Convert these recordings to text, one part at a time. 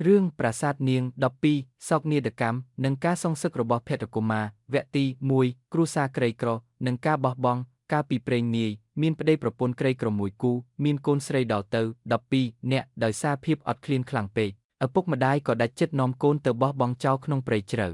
រឿងប្រាសាទនាង12សោកនាដកម្មនិងការសងសឹករបស់ភេទកុមារវគ្គទី1គ្រួសារក្រីក្រនិងការបោះបង់កាលពីព្រេងនាយមានប្តីប្រពន្ធក្រីក្រមួយគូមានកូនស្រីដល់ទៅ12នាក់ដោយសារភាពអត់ឃ្លានខ្លាំងពេកឪពុកម្ដាយក៏ដាច់ចិត្តនាំកូនទៅបោះបង់ចោលក្នុងព្រៃជ្រៅ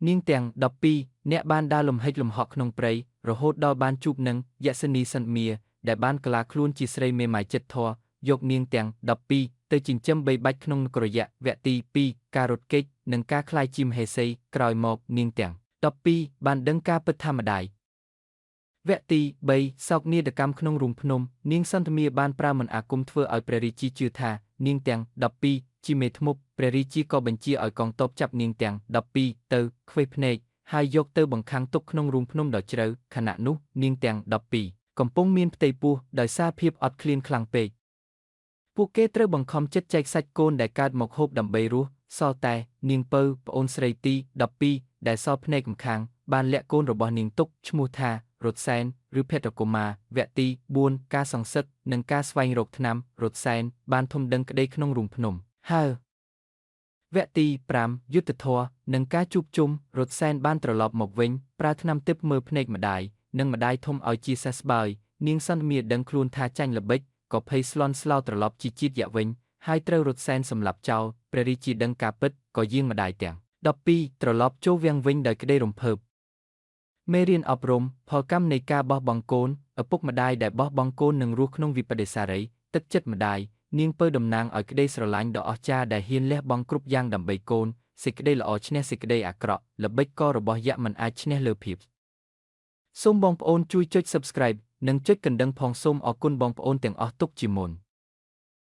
នាងទាំង12នាក់បានដើរលំហិចលំហក់ក្នុងព្រៃរហូតដល់បានជួបនឹងយក្សនីសន្មាដែលបានក្លាខ្លួនជាស្រីមេម៉ាយចិត្តធម៌យកនាងទាំង12ទៅចិញ្ចឹមបីបាច់ក្នុងនគរយៈវគ្គទី2ការរត់គេចនិងការក្លាយជាមហេសីក្រោយមកនាងទាំង12បានដឹងការពិតធម្មតាវគ្គទី3សោកនាដកម្មក្នុងរូងភ្នំនាងសន្ទមាបានប្រើមន្តអាគមធ្វើឲ្យព្រះរាជាជឿថានាងទាំង12ជាមេធ្មប់ព្រះរាជាក៏បញ្ជាឲ្យកងទ័ពចាប់នាងទាំង12ទៅខ្វេះភ្នែកហើយយកទៅបង្ខាំងទុកក្នុងរូងភ្នំដ៏ជ្រៅខណៈនោះនាងទាំង12កំពុងមានផ្ទៃពោះដោយសារភាពអត់ឃ្លានខ្លាំងពេកពួកគេត្រូវបង្ខំចិត្តចែកសាច់កូនដែលកើតមកហូបដើម្បីរស់សល់តែនាងពៅប្អូនស្រីទី12ដែលសល់ភ្នែកម្ខាងបានលាក់កូនរបស់នាងទុកឈ្មោះថារត់សែនឬភេទកុមារវគ្គទី4ការសងសឹកនិងការស្វែងរកថ្នាំរត់សែនបានធំដឹងក្តីក្នុងរូងភ្នំហើវគ្គទី5យុទ្ធធរនិងការជួបជុំរត់សែនបានត្រឡប់មកវិញប្រើថ្នាំទិព្វមើលភ្នែកម្ដាយនិងម្ដាយធំឲ្យជាសះស្បើយនាងសន្ទមាដឹងខ្លួនថាចាញ់ល្បិចក៏ភ័យស្លន់ស្លោត្រឡប់ជាជាតិយៈវិញហើយត្រូវរត់សែនសម្លាប់ចោលព្រះរាជាដឹងការពិតក៏យាងម្ដាយទាំង12ត្រឡប់ចូលវាំងវិញដោយក្តីរំភើបមេរៀនអប់រំផលកម្មនៃការបោះបង់កូនឪពុកម្ដាយដែលបោះបង់កូននឹងរស់ក្នុងវិបដិសារីទឹកចិត្តម្ដាយនាងពៅតំណាងឲ្យក្តីស្រឡាញ់ដ៏អស្ចារ្យដែលហ៊ានលះបង់គ្រប់យ៉ាងដើម្បីកូនសេចក្តីល្អឈ្នះសេចក្តីអាក្រក់ល្បិចកលរបស់យក្សមិនអាចឈ្នះលើភាពសូមបងប្អូនជួយចុច Subscribe និងចុចកណ្ដឹងផងសូមអរគុណបងប្អូនទាំងអស់ទុកជាមុន។